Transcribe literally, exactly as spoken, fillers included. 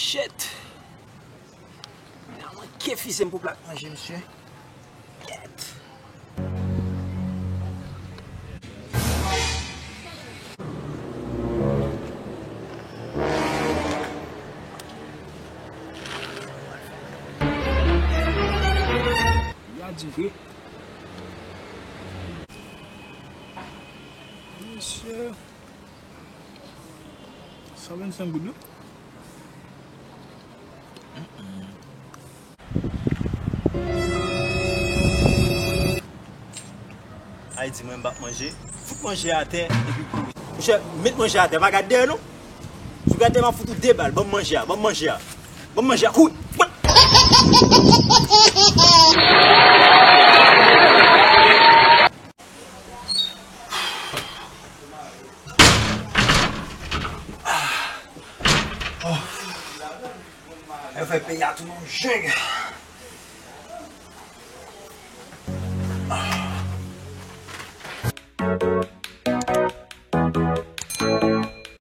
Shit! Sa manke fize m pou plat manje, mesye. Kèt! Ya di vre. Mesye. San vennsenk goud, wi. Ay di mwen m p ap manje. Fout manje atè epi kouri. Monchè, met manje atè, pa gad dèyè non. Si w gad dèyè, m ap fout ou de bal. Ban m manje a, ban m manje a. Ban m manje a, kouri. Yo fè peyi a tounen yon jeng.